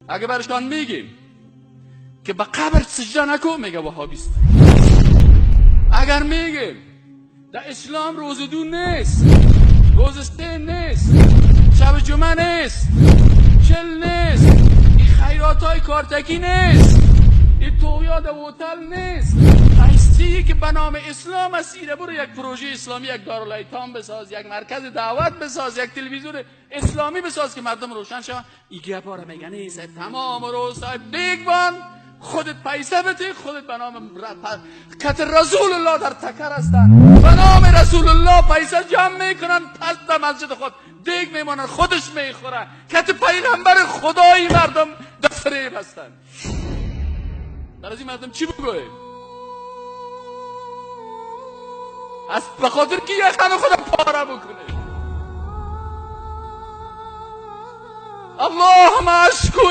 اگه برشان میگیم که به قبر سجده نکن، میگه وهابیست. اگر میگیم در اسلام روز دو نیست، روز سه نیست، شب جمعه نیست، چل نیست، این خیرات های کارتکی نیست، این تویاد هتل نیست، ایستی که به نام اسلام است، ایره برو یک پروژه اسلامی، یک دارالایتام بساز، یک مرکز دعوت بساز، یک تلویزیون اسلامی بساز که مردم روشن شوند. این گپا را میگن نیست. تمام روزهای بیگ بان خودت پیسه بده، خودت به نام کت رسول الله در تکر هستند، به نام رسول الله پیسه جمع میکنن، پس در مسجد خود دیگ میمانن، خودش میخوره. کت پیغمبر خدای مردم در فریب هستند. در از این مردم چی بگویم؟ از به خاطر که یخن خود پاره بکنه. اللهم اشکو